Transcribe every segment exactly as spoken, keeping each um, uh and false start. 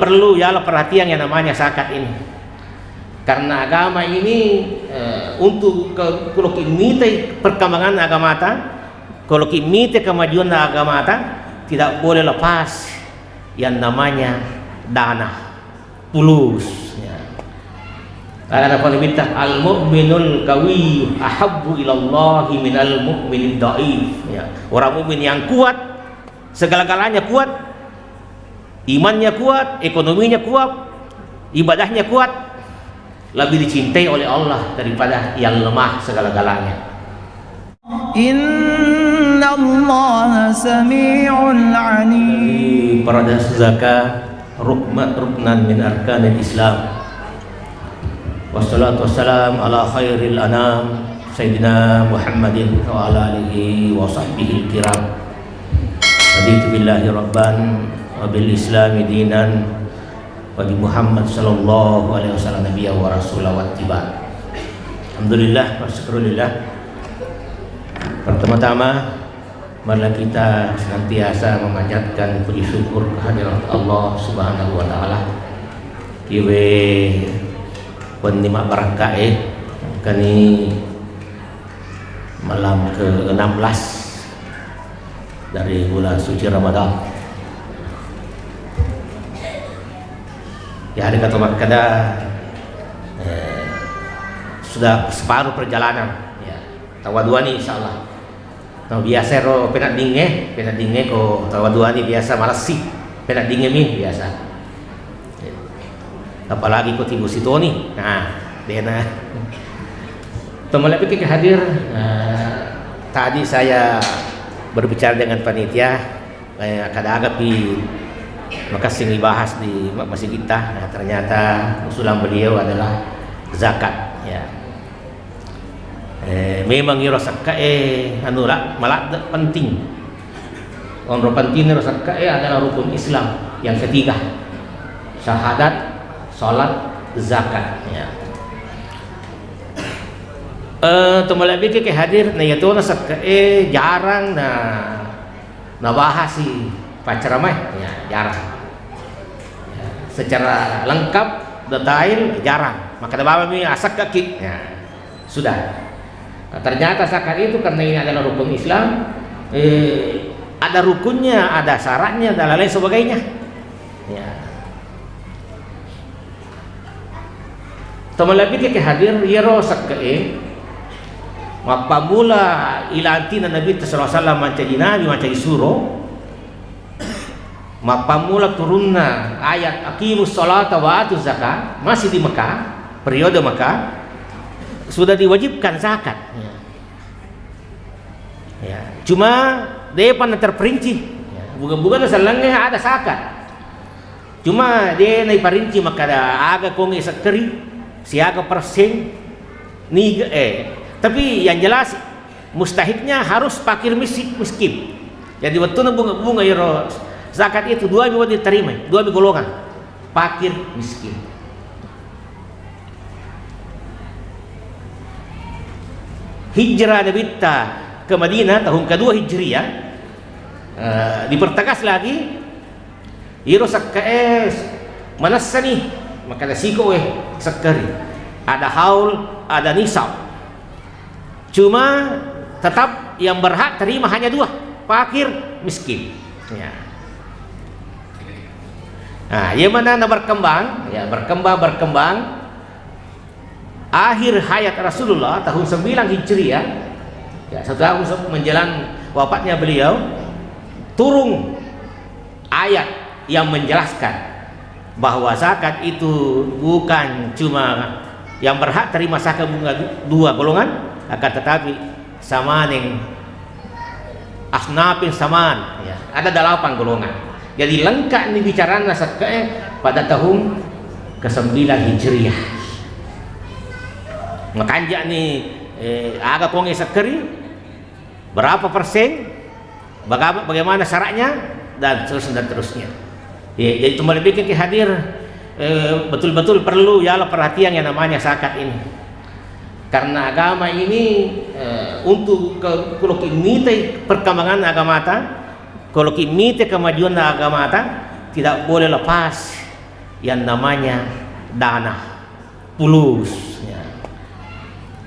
perlu yala perhatian yang namanya zakat ini. Karena agama ini, eh, untuk ke-, kalau ki mitai perkembangan agamata, kalau ki mitai kemajuan agamata, tidak boleh lepas yang namanya dana, fulus, ya. Ada apa nabitta, "Al-mu'minul qawi ahabbu ilallahi minal mu'minid dhaif." Ya. Orang mukmin yang kuat, segala-galanya kuat, imannya kuat, ekonominya kuat, ibadahnya kuat, lebih dicintai oleh Allah daripada yang lemah segala-galanya. Innallaha sami'un alim. Farada zakat rukma-, ruknan min arkanil Islam. Wassalatu wassalam ala khairil anam, Sayyidina Muhammadin wa ala alihi wa sahbihi kiram. Raditu billahi rabban wa bil islami dinan wa bi Muhammad sallallahu alaihi wasallam nabiyya wa rasula wa tiba. Alhamdulillah, wa syukurillah. Pertama-tama, marilah kita senantiasa memanjatkan puji syukur kehadirat Allah Subhanahu wa Ta'ala. Iwe wenni mabbarakka e, kani malam ke enam belas dari bulan suci Ramadan. Ya, ada kata makkada, eh, sudah separuh perjalanan. Ya, tawaduani insyaallah. No, biasa ro penaddingnge, penaddingnge ko tawaduani biasa malessi. Penaddingnge mi biasa. Apalagi ko tibu sitoni. Nah, dena. Teman lebih ke hadir, eh, tadi saya berbicara dengan panitia, eh, kada aga pi makessing ibahas di ma-, masigitta. Nah, ternyata usulan beliau adalah zakat, ya. Eh, memang iro sakka e, anu, la-, maladde penting. Onro penting iro sakka e adalah rukun Islam yang ketiga. Syahadat, salat, zakat. Ya. Eh, teman lebih ke hadir, nah, iya tona sakka e jarang, nah, nabahasi paccaramae, ya, jarang. Ya, secara lengkap, detail, jarang. Maka bawami asakkaki, ya, sudah. Nah, ternyata zakat itu karena ini adalah rukun Islam, eh, ada rukunnya, ada syaratnya, dan lain sebagainya. Ya. Tomalebbikeke hadir, iyaro sekke'e mappammula ilantina Nabitta sallallahu alaihi wasallam mancaji nabi, mancaji suro, mappammula turunna ayat aqimus sholata wa atuz zakah, masih di Mekah, periode Mekah, sudah diwajibkan zakat. Ya. Ya. Cuma depa na terperinci. Ya. Bukan-bukan sellengnge ada zakat. Cuma de naiparinci makkada aga konge sekkeri, siaga perseng, niga, eh, tapi yang jelas mustahiknya harus fakir miskin, miskin. Jadi wettunna bunga-bunga iyaro zakat itu dua mi diterima, dua mi golongan. Fakir miskin. Hijrah Nabitta ke Madinah tahun kedua Hijriah, eh, dipertegas lagi, iro sekke'e manessani, makkada sikoe sekkeri. Ada haul, ada nisab. Cuma tetap yang berhak terima hanya dua, fakir, miskin. Ya. Nah, iya mana na berkembang, ya, berkembang, berkembang. Akhir hayat Rasulullah tahun sembilan Hijriah, ya, satu tahun se-, menjelang wafatnya beliau, turun ayat yang menjelaskan bahwa zakat itu bukan cuma yang berhak terima zakat bunga du-, dua golongan, akan tetapi samaneng asnafin saman, ya, ada delapan golongan. Jadi lengkap ni bicaranna sekke'e pada tahun kesembilan Hijriah. Makanja ni, eh, aga konge sekkeri, berapa persen, baga-, bagaimana syaratnya, dan seterusnya, dan terusnya. Ya, jadi tomalebbikeke hadir, eh, betul-betul perlu yala perhatian yang namanya zakat ini. Karena agama ini, eh, untuk ke-, kalau ki mitai perkembangan agamata, kalau ki mitai kemajuan agamata, tidak boleh lepas yang namanya dana, fulus, ya.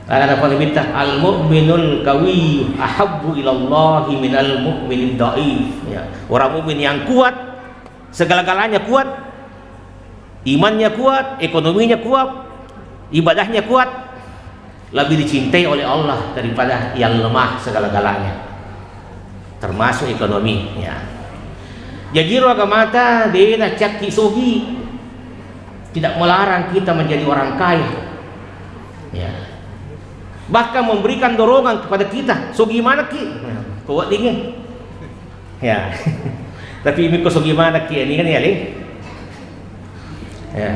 Karena Nabi kita, "Al-mu'minul qawiyyu ahabbu ilallahi minal mu'minid dhaif." Ya. Orang mukmin yang kuat, segala-galanya kuat, imannya kuat, ekonominya kuat, ibadahnya kuat, lebih dicintai oleh Allah daripada yang lemah segala-galanya, termasuk ekonomi, ya. Jaji ro agamata de' nacakki sogi, tidak melarang kita menjadi orang kaya, ya. Bahkan memberikan dorongan kepada kita, sogi manakki, ya, ko weddingnge. Ya. Tapi miko sogi manakki, ini kan ya, Ling? Ya.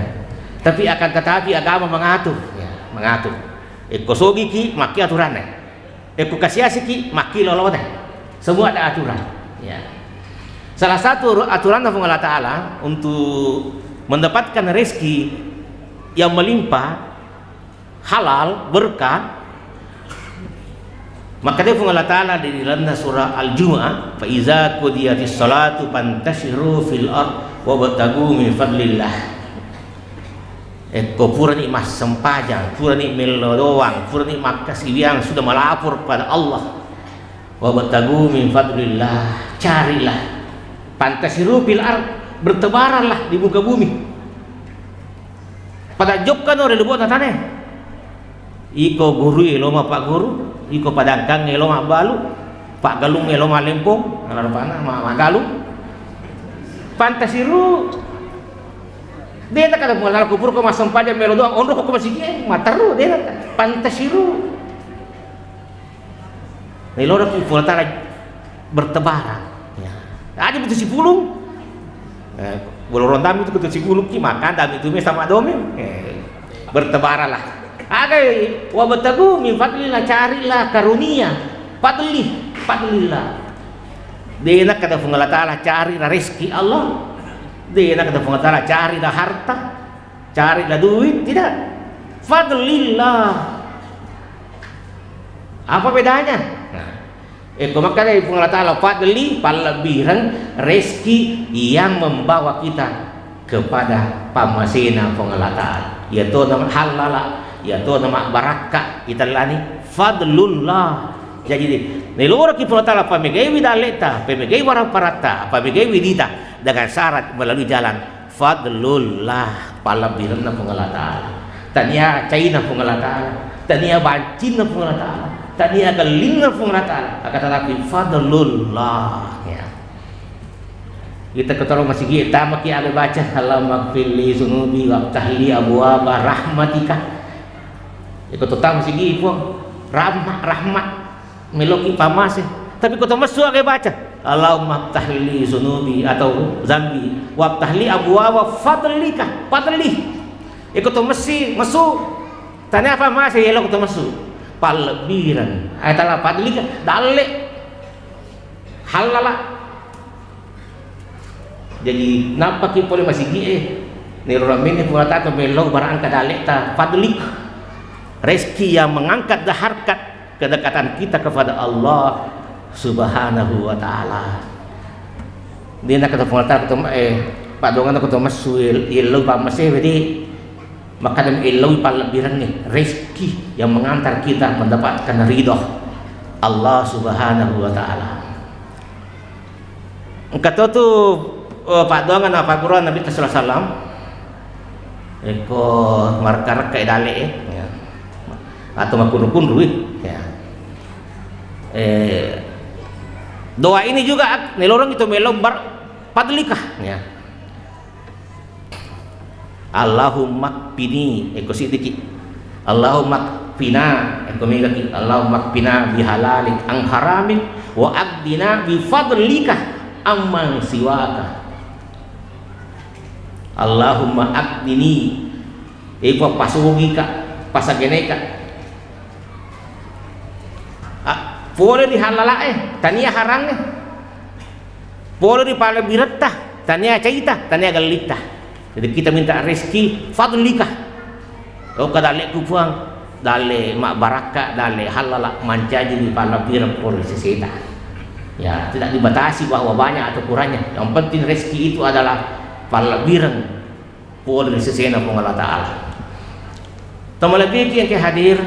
Tapi akan tetapi agama mengatur, ya, mengatur. Eko sogiki, makki aturanna. Eko kasiasiki, makki lolona. Semua ada aturan. Ya. Salah satu ru-, aturanna Puang Allah Ta'ala untuk mendapatkan rezeki yang melimpah, halal, berkah. Makkedai Puang Allah Ta'ala di dalamna surah Al-Jumu'ah, "Fa iza qudiyatis salatu fantashiru fil ard wabtagu min fadlillah." Ekko purani massempajang, purani mello doang, purani makkasiwiang, sudah melapor pada Allah. "Wabtagu min fadlillah," carilah. "Fantashiru fil ard," bertebaranlah di muka bumi. Pada jokkano ri lebo'na tane. Iko guru elo mappagguru, iko padangkang elo mabbalu, paggalung elo malempong, nalapana ma-, maggalung. Fantashiru. De' nakada Puang Allah Ta'ala kupur ko massempajang melo doang, onro ko masigi, eh, materru, de' nakada. Fantashiru. Nailoraki Puang Allah Ta'ala bertebaran. Ya. Aja betul sipulung. Eh, bolorong dami itu betul sipulung ki makan dami itu sama domi. Eh, bertebaranlah. Agai, "Wabtagu min fadlillah," carilah karunia. Fadli, fadlillah. De' nakada Puang Allah Ta'ala cari rezeki Allah. De' nakada Puang Allah Ta'ala cari harta. Carilah duit, tidak. Fadlillah. Apa bedanya? Nah, eko makkeda Puang Allah Ta'ala, fadli, pallebbireng, rezeki yang membawa kita kepada pammasena Puang Allah Ta'ala. Iya to nama hallala, iya to nama barakka, itellani fadlullah. Jadi, nailoraki Puang Allah Ta'ala, pamegaiwi dalle'ta, pamegai warang paratta, pamegaiwi dita dengan syarat melalui jalan fadlullah, pallebbirenna Puang Allah Ta'ala. Tania caina Puang Allah Ta'ala, tania bancinna Puang Allah Ta'ala, tania gellinna Puang Allah Ta'ala, akan tetapi fadlullah, ya. Kita ketoro masigi, tamaki aga baca, "Allahumma gfirli zunubi waftahli abwaba rahmatika." Iko to tama masigi, Puang, rahmat, rahmat. Meloki pammase. Tapi ko to messu aga baca, "Allahumma ftahli zunubi atau zambi, waftahli abwaba fadlika, fadli." Iko to messi, messu. Tania pammase, elo ko to messu. Pallebbireng. Ayat Allah fadlika, dalle. Hallala. Jadi, nappaki pole masigi'e, nero ramene Puang Allah Ta'ala to mellau barang engka dalle'ta, fadlik, rezeki yang mengangkat harkat kedekatan kita kepada Allah Subhanahu wa Ta'ala. Dena kata Puang Allah Ta'ala, kata, eh, padongan kata messu, yellau pammase, wedi. Makkadami, "Ellau pallebbirengnge, rezeki yang mengantar kita mendapatkan ridho Allah Subhanahu wa Ta'ala." Engka to tu, eh, paddoangan apa Quran Nabi sallallahu alaihi wasallam. Eko marekka-rekka dalle, eh, ya. Atau makunru-kunru, eh, ya. Eh, doa ini juga ak-, nelorong itu melombar padlika, ya. Allahumma kfini, eko siddiki. Allahumma kfina, eko megaki. Allahumma kfina bihalalik an haramik, wa aghnina bifadlika amman siwaka. Allahumma aghnini, eko pasugika, pasageneka. Ah, pole ri halalae, tania harangnge. Pole ri palebbiretta, tania caita, tania gallitta. Jadi kita minta rezeki fadlika. Oka dalleku Puang, dalle mabbarakka, dalle halala, mancaji ri palebbireng pole seseta. Ya, tidak dibatasi bahwa banyak atau kurangnya. Yang penting rezeki itu adalah palebbireng. Pole ri sesena Puang Allah Ta'ala. Tomalebbiki engke hadir,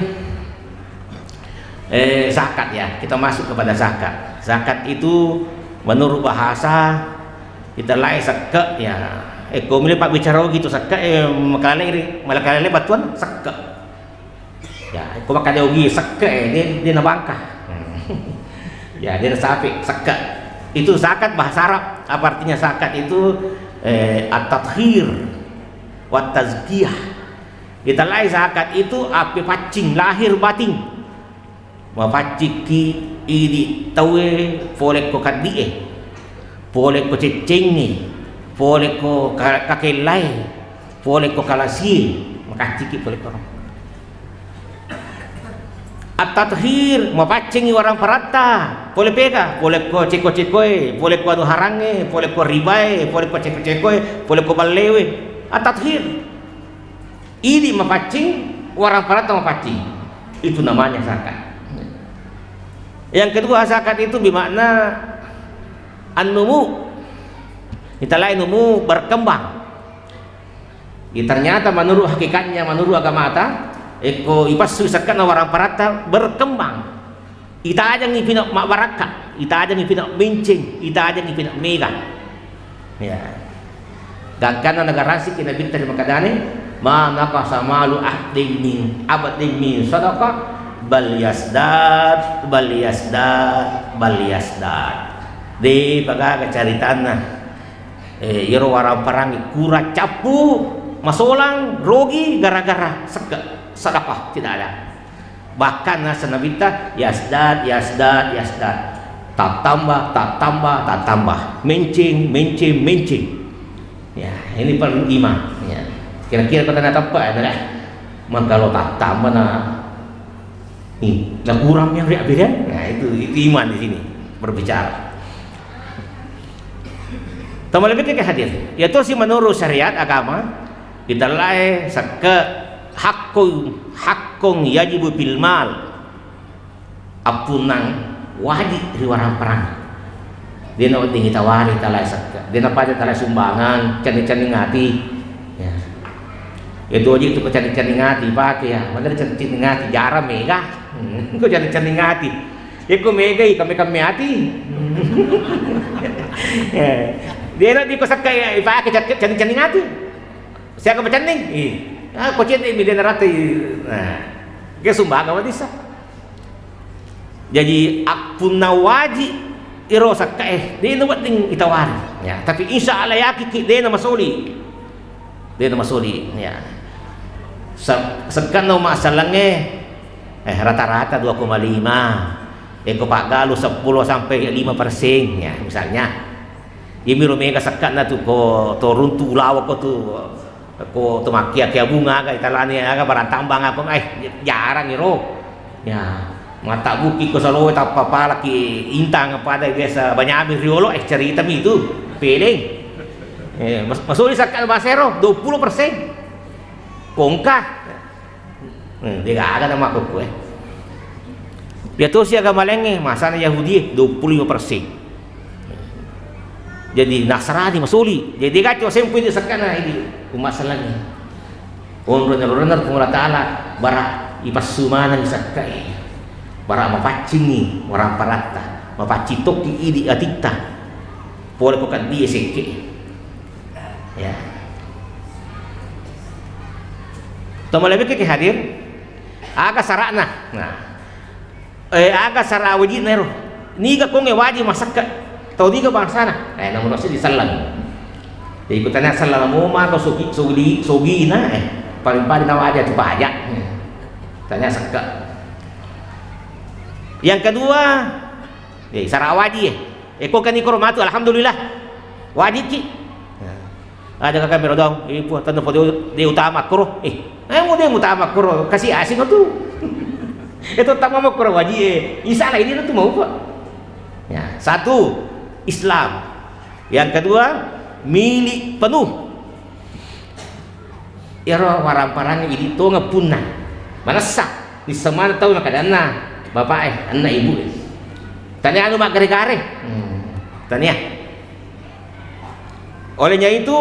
eh, zakat ya, kita masuk kepada zakat. Zakat itu menurut bahasa kita lae sekke ya. Eh, ko mule pabbicara gitu sekke, eh, makalale ri, makalale batuan sekke. Ya, ko makkeda ogi sekke, eh, de, de nabangka. Ya, de nasape sekke. Itu zakat bahasa Arab. Apa artinya zakat itu? Eh, at-tathhir wa tazkiyah. Itellai zakat itu appe paccing lahir batin. Mapaccikki idi tauwe pole ko kaddi'e, pole ko ceccengnge, pole ko ka-, kakellae, pole ko kalasie, makacciki pole ko. At-tathhir, mapaccingi warang paratta, pole pega, pole ko ceko-cekoe, pole ko anu harangnge, pole ko ribae, pole ko ceko-cekoe, pole ko ballewe. At-tathhir. Idi mapaccing, warang paratta mapaccing. Itu namanya zakat. Yang kedua, zakat itu bermakna an-numu. Itellai numu, berkembang. Ya, ternyata menurut hakikatnya, menurut agamata, ekko ipassu sekke'na warang paratta berkembang. Itajengngi pina mabbarakka, itajengngi pina menceng, itajengngi pina mega. Ya. Gangkanna nagarasiki Nabitta ri makkedani, "Ma naqasa malu ahdin min, abdin min sadaqah, bal yazdad, bal yazdad, bal yazdad." De' pa gaga caritanna. Eh, iyaro warang parangnge kura cappu, masolang, rogi gara-gara sekke, sedekah, tidak ada. Bahkan naseng Nabitta, "Yazdad, yazdad, yazdad." Tattamba, tattamba, tattamba. Menceng, menceng, menceng. Ya, ini perlu iman. Ya. Kira-kira kota na tepat ya, dah. Maka lo tattamba na, nih, na kurang yang riak bidan. Nah, itu, itu iman di sini berbicara. Tomalebbiki hadir. Ya, tosi menurut syariat agama, itellae sekke hakkong, hakkong yajibu fil mal. Appunnang wajib ri warang parang. De' nawedding itawari talae sekke. De' napada talae sumbangan, cenning-cenning ati. Ya. Itu aja itu ko cenning-cenning ati, pake ya. Mana cenning-cenning ati, jarang mega. Hmm, ko cenning-cenning ati. Iko megai kame-kame ati. Eh, de' na diko sekke ya, ipake cenning-cenning ati. Siaga macenning? Ih. Ah, ko cenning mi de' narata. Nah. Ke sumbangan wadissa. Jaji, appunna waji iro sekke'e, de' nawedding itawari. Ya, tapi insya Allah yakiki de' namasoli. De' namasoli, ya. Se-, sekke'na umma sellengnge, eh, rata-rata dua koma lima. Eko paggalu seppulo sampai lima persen, ya, misalnya. Iyamiro mega sekke'na tu ko to runtu ulawa ko tu, ko to makkia-kia bunga aga italani aga barang tambang apa, eh, jarang iro. Ya, matabbuki ko saloe tappa palaki intang pada biasa banyami riolo, eh, cerita mi tu, peleng. Eh, mas-, masuli sekke'na basero dua puluh persen. Kongka. Hmm, de' gaga na makkukku, eh. Iya tosi agama laingnge, masana Yahudi, dua puluh lima persen. Jadi Nasrani masuli. Jadi de' gaga sempu ini sekke'na ini umma sellengnge. Onro nalorana Puang Allah Ta'ala, bara ipassu maneng sekke'e. Bara mapaccingi warang paratta, mapaccing tokki idi atitta. Pole ko kaddie sekke. Ya. Tomalebbiki hadir, aga sara'na? Nah. Eh, aga sara' waji'na ero? Niga konge wajib masekke'? Tau niga bangsana? Eh, nomor siji selleng. Jadi, ku tania selleng mo mako sogi, sogi, sogina, eh, paling-paling na wajib tu pajak. Tania sekke'. Yang kedua, eh, sara' wajib, eh. Eh, ko kan ikoro matu, alhamdulillah. Wajib ki. Nah. Ada kakak merodong, ipu, tanda foto de' utama koro. Eh, eh, mau de' utama koro, kasih asing tu. Itu utama mau koro wajib, eh. Insya Allah ini tu mau, Pak. Ya, satu, Islam. Yang kedua, milik penuh. Iyaro warang-parang idi tongeng punna. Manessa, nissemana tau makkadanna, bapak eh, anna ibu eh. Tania anu maggare-gare. Hmm. Tania. Olehnya itu,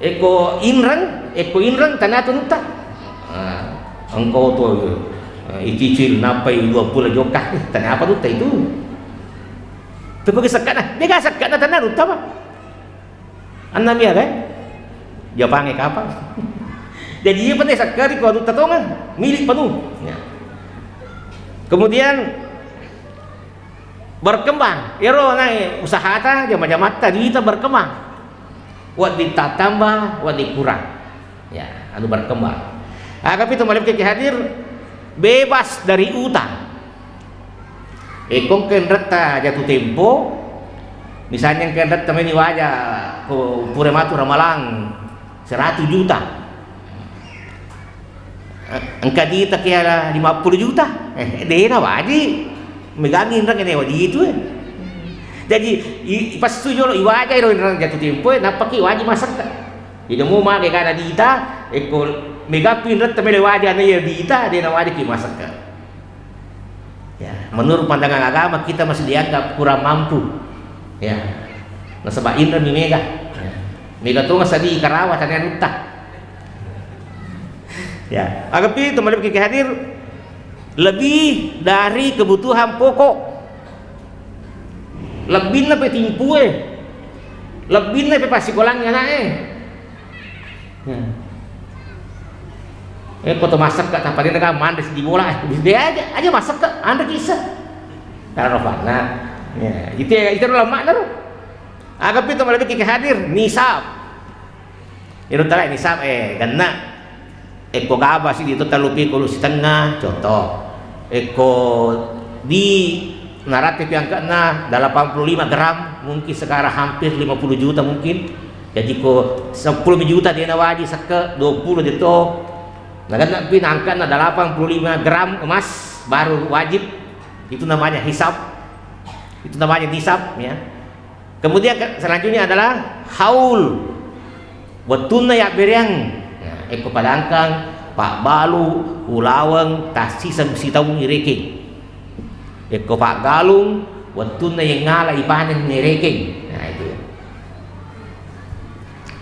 Eko inreng, eko inreng, tania tu nutta. Ah, engkau tu, eh, icicil nappai dua puluh jokka. Eh, tania apa nutta itu? Tapi sekkana, dia gak sekkana tania nutta, Pak. Anna mia, kan? Japange kapang. Jadi, iya, pada sekkari ko nutta tonga, milik penuh. Ya. Kemudian, berkembang. Ero nae usahata, jama-jamatta, duita berkembang. Wedding tattamba, wedding kurang. Ya, anu berkembang. Aga pi tu malebbi ki hadir, bebas dari utang. Eko engka enretta jatuh tempo, misalnya engka enretta meni waja ko pura matu ramalang seratus juta. Engka dita kiala lima puluh juta, eh, dena waji. Megangi inreng ne waji itu, eh. Jadi, i-, ipassu jolo iwaja iro inreng jatuh tempo, eh, nappaki waji masakka. Jadi, mau mage kana dita, eko megapi inreng temele waja na iya dita, dena waji ki masakka. Ya, menurut pandangan agama, kita masih dianggap kurang mampu. Ya. Nasaba inreng mi mega. Ya. Mega tu masadi karawa tania nutta. Ya, aga pi tu malebbi ki hadir, lebih dari kebutuhan pokok. Lebbinna pe timpue. Lebbinna pe passikolangi ana'e. Hmm. Eh, ko to masakka, tappa de naga manre siji bola, eh, de aja, aja masakka, anre kissa. Taro fanna. Ya, itu, itu ro lemmakna ro. Aga pi tu malebbi ki hadir, nisab. Iro tala nisab, eh, genna. Eko gaba sidi to tellu pikkulu sitengnga, contoh. Eko di Narapi piangka'na delapan puluh lima gram, mungkin sekarang hampir lima puluh juta mungkin. Jadi ko sepuluh juta dena waji sekke, dua puluh de to. Nagenna pi nangka'na delapan puluh lima gram emas baru wajib. Itu namanya hisab. Itu namanya nisab, ya. Kemudian ke-, selanjutnya adalah haul. Wettunna yabbereang. Nah, eko padangkang, pabbalu, ulaweng, tassiseng sitaung irekeng. Eko paggalung, wettunna yengngala ipaneng nerekeng. Nah, itu.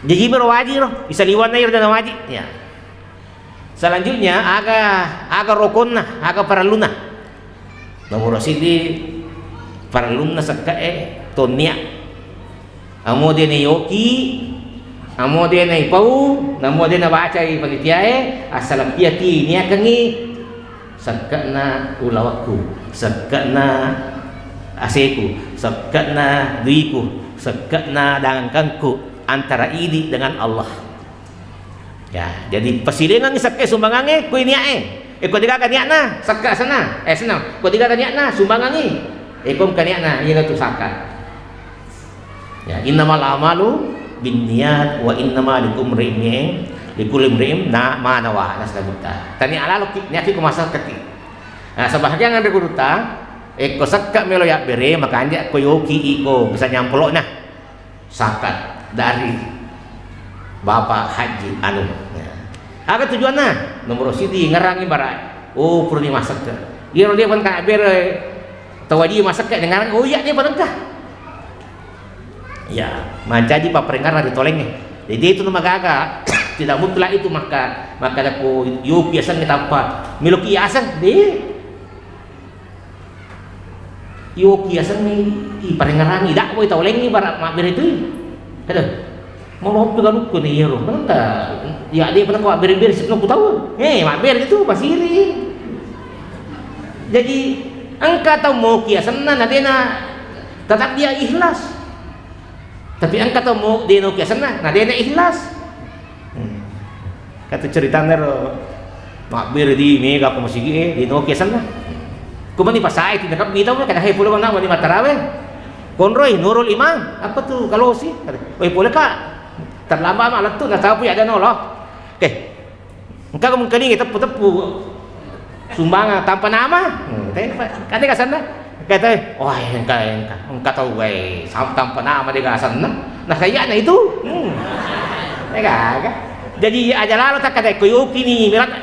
Jaji bero waji ro, isaliwanna iro dena waji. Ya. Selanjutnya, aga, aga rokonna, aga parelluna. Nomoro siddi, parellunna sekke'e tonnia. Amo de nayoki, amo de naipau, namo de nabacai panitiae, assaleng pia ti niakengngi sekke'na ulawekku, sekke'na aseku, sekke'na duiku, sekke'na dangkangku antara idi dengan Allah. Ya, jadi pasilengengngi sekke sumbangangnge, kui nia'e. Eh, ko degaga nia'na, sekke senna. Eh, senna. Ko degaga nia'na, sumbangangngi. Eh, ko engka nia'na, iyanatu zakat. Ya, innamal a'malu binniyat wa innama likulli imri'in, likulli imri'in na-, ma nawa, nasabutta. Tania lalo ki, niaki ko masakkaki. Nah, sebahagian anre gurutta, eh, ko sekke melo yabbere, makanja ko yoki iko bisa nyampolokna. Zakat dari Bapak Haji anu. Ya. Aga tujuanna? Nomoro sidi ngerangi bara, oh, purani masekke. Iyaro de pengka bere tawadi masekke ngerangi, oh iya, de pengka. Ya, mancaji papperengngerang ri tolengnge. Jadi itu namagaga, tidak mutlak itu maka, maka dako yopi asengnge tappa meloki aseng, de. Yoki asengnge iparengngerangi, dakwai tau laingnge bara mabbere tui. Aduh, malopi galukku ni iyaro. Mengka, ya, de pernah ko mabbere-bere sitno ku tau. Eh, mabbere itu pasiri. Jadi, engka tau moki asenna, na dena tetap dia ikhlas. Tapi engka tau mo-, de noki asenna, na dena ikhlas. Hmm. Kata ceritana ro, mabbere di mega ko masigi e, de noki asenna. Kumani pasai ti nakabbi tau, kada he pulo na mani matarawe. Konroi Nurul Imam, apa tu kalosi? Oi pole ka, terlambat ma lettu na tau pu ya ada nolo. Oke. Engka mengkalingi teppu-teppu sumbangan tanpa nama. Hmm, tadi apa? Kan dia kasarna. Kata, "Wah, engka, engka, engka tau wae, sam-, tanpa nama dia kasarna." Nah, kayaknya itu. Hmm. Ya, kagak. Jadi, aja lalo tak kata, "Koyoki ni, mirat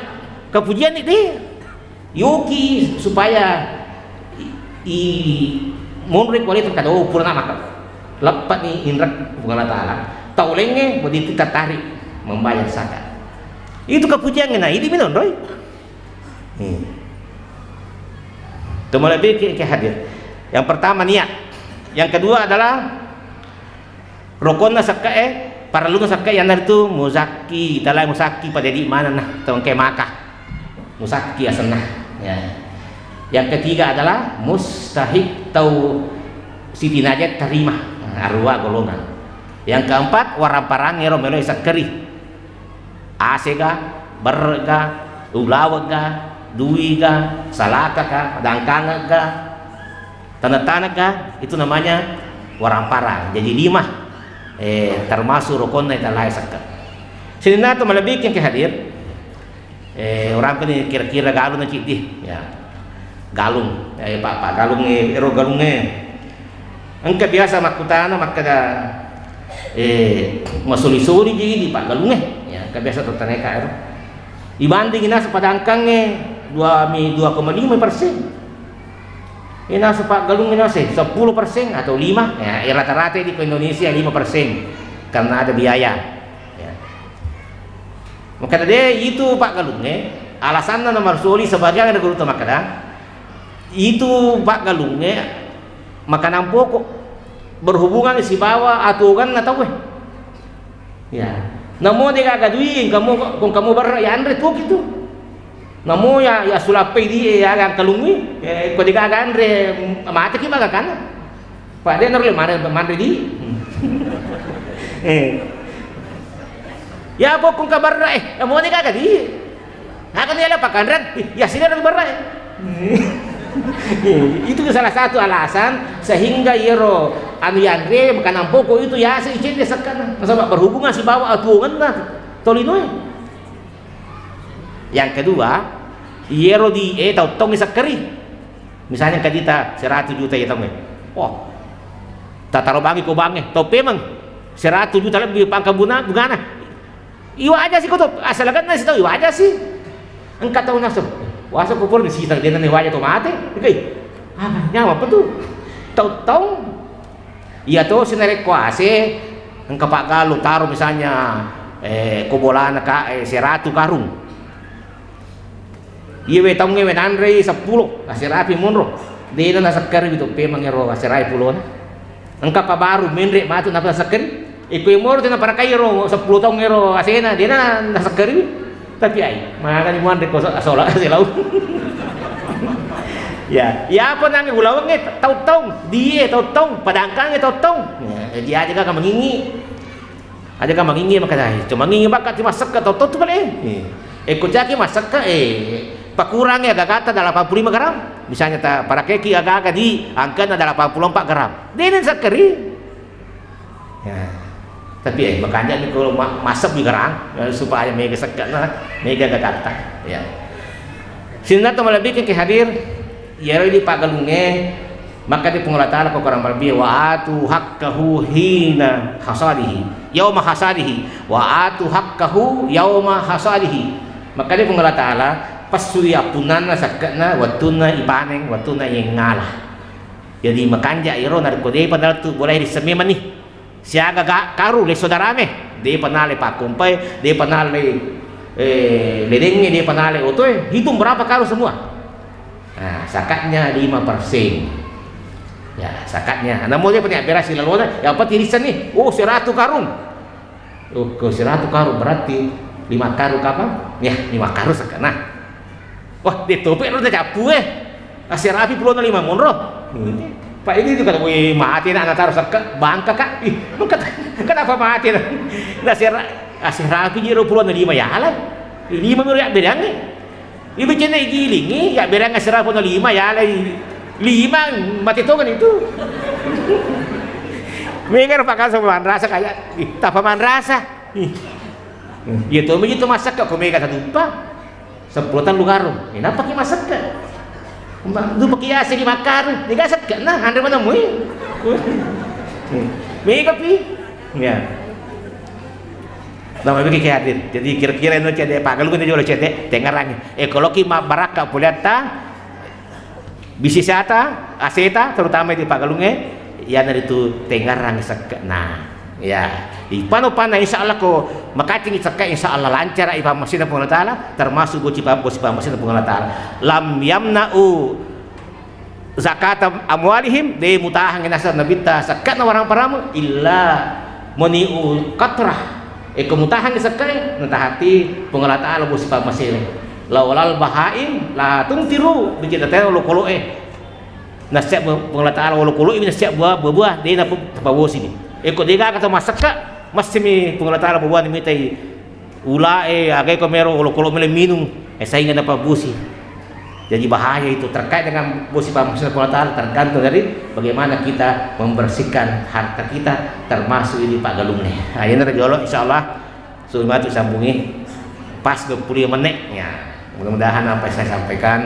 kepujian ni, di." Yoki supaya i, i, monroi kualitas kada, oh, purana maka. Leppa ni inrek Puang Allah Ta'ala. Tau laingnge, mau diti tertarik. membayar zakat. Itu kepujiannya, nah, ini minonroi. Hmm. Itu malah bikin ke hadir. Yang pertama niat. Yang kedua adalah rokonna sekke'e, parelluna sekke'e, iyanaritu muzakki, talai muzakki pada di mana nah, tongke maka. Muzakki asenna. Ya. Yang ketiga adalah mustahik tau sitinaja terima. Nah, arua golongan. Yang keempat, waramparang ero melo sekkeri. Asega, berrega, ulawega, duiga, salakaka, dangkangega, tanettanega, itu namanya waramparang. Jadi lima, eh, termasuk rokonna ita lai sekke. Sininna to malebbiking ke hadir, eh, orang ni kira-kira galung na ciddi, ya. Galung, eh, pak, pak galung, eh, ero galung, eh. Engka biasa makkutana makkeda, eh, masoli-soli ji di paggalungnge. Ya, engka biasa to taneka ero. Ibandingi naseng padangkangnge dua mi-, dua koma lima persen. Ini naseng paggalungnge naseng sepuluh persen atau lima. Ya, rata-rata di Indonesia lima persen karena ada biaya. Ya. Makkeda de itu paggalungnge, alasanna nomor soli sebagian ada guru makkeda, itu paggalungnge makanan pokok berhubungan sibawa atuongenna tauwe. Ya. Namo de gaga dui, kamu, kong kamu berre yanre tuki tu. Namo ya, ya sulappai di, ya, yang kalungi, eh, ko de gaga anre, mateki maga kana. Pak de naro manre, manre di. Eh. Ya pokong kabarra, eh, namo de gaga di. Aga ni ala pakanreng, ih, ya sini ada barra, eh. Itu salah satu alasan sehingga iyaro anu yanre makanan pokok itu ya icedde sekkana. Nasaba berhubungan sibawa atuongenna tolinoe. Yang kedua, iyaro di, eh, tau tong sekkeri. Misalnya kadita seratus juta ya tong, eh. Wah, tataro bangi ko bange, tau pemeng seratus juta lebih pangka buna, bungana. Iwaja si koto, asal kan nasi tau iwaja si. Engka tau nasu. Wasa ko pura ni sita dena ni waja to mate. Oke. Apa nyawa apa tu? Tau tau. Iya to sinarekko ase engka paggalung taro misalnya, eh, ko bolana ka, eh, seratu karung. Iye we taungnge we nanrei seppulo, aserapi monro. Dena nasekkeri witu pemeng ero aserai pulona. Engka pa baru menre matu napa nasekkeri. Iko moro tena parakai ero seppulo taung ero asena, dena nasekkeri. Tapi ai, magani muanre ko so-, sola selau. Ya, ya apa nange ulawengnge tau-taung, die tau-taung, padangkangnge tau-taung. Ya, jadi aja ka mangingi. Aja ka mangingi maka dai, cuma mangingi bakka ti massekka to, to tu pale. Eh. Eh, ko caki massekka, eh, pakurangi aga-agata delapan puluh lima gram. Misalnya ta parakeki aga-aga di angkana delapan puluh empat gram. Dena sekkeri. Ya. Tapi, eh, makanya ni kalau ma-, masek di garang, ya, supaya mega sekkana, mega aga-agata. Ya. Sininna to malebbi ke hadir, Iyaro idi paggalungnge, makkeda Puang Allah Taala ko Quran Marabbie, "Wa atu haqqahu hina hasadihi, yauma hasadihi, wa atu haqqahu yauma hasadihi." Makkeda Puang Allah Taala, "Pessui appunnanna sekke'na wettunna ipaneng, wettunna yengngala." Jadi makanja iro narekko depa nalettu bolai risseng memanni. Siaga ga-, karu le saudarame, depa nale pakkompai, depa nale, eh, ledengnge, depa nale otoe, hitung berapa karu semua. Nah, zakatnya lima persen. Ya, zakatnya. Namo depa ni abbera silalona, yang penting risseng ni, oh, seratu karung. Oh, ke seratu karung berarti lima karung kapang? Ya, lima karung zakatna. Wah, de tope ro cappu e. Aserapi pulona lima monro. Hmm. Pak ini juga, weh, mati nak, nataro sekke bangka kak. Ih, kata, kenapa mati nak? Nasera, aserapi jero pulona lima ya lah. Lima miro ya bedangnge. Ibu cene gilingi ya bedang aserapi pulona lima ya lah. Lima mati tongan itu. Mega pakasa manrasa kayak, ih, tapa manrasa. Ih. Iya to, begitu masak kok mega tadumpa. Seppulo tellu karung. Eh, napaki masekke? Ma-, dupaki ase di makkarung. Dega sekke, nah, anre mana mui? Mega pi. Ya. Nama bagi ke hadir. Jadi kira-kira ini cede pagalu kan jolo cede tengarang. Eh, kalau ki ma-, barakka puliatta, bisi sata, aseta, terutama di pagalunge, iyanaritu tengarang sekke. Nah, ya. Ipano-pano, insya Allah ko makatingi sekka, insya Allah lancara ipammasena Puang Allah Ta'ala, termasuk bosi pa-, bosi pammasena Puang Allah Ta'ala. Lam yamna'u zakata amwalihim, de mutahang naseng Nabitta sekkana warang paramu, illa mani'u qatrah. Eko mutahang sekkae, natahati Puang Allah Ta'ala bosi pammasena. Laulal bahaim la tumtiru, bikita tero lokoloe. Nassia bu-, Puang Allah Ta'ala wolokkolo'i nassia buah, buah-buah, de napa-, tapabosini. Eko de gaga to massekka, massimi Puang Allah Ta'ala buah-buah mitai ulae, agai ko mero wolokkolo melo minung, eh, sainga napabosi. Jadi bahaya itu terkait dengan bosi pammasena Puang Allah Ta'ala, tergantung dari bagaimana kita membersihkan harta kita, termasuk ini paggalungnge. Nah, ini jolo, insya Allah. So, matu sambungi. Pas dua puluh lima menit. Ya. Mudah-mudahan apa yang saya sampaikan,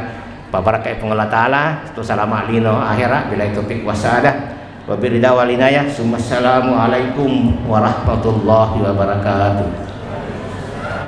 pabarakkai Puang Allah Ta'ala, to salama lino akhirat, billahi taufiq wassadah. Wabillahi ridha wal inayah. Summa assalamualaikum warahmatullahi wabarakatuh.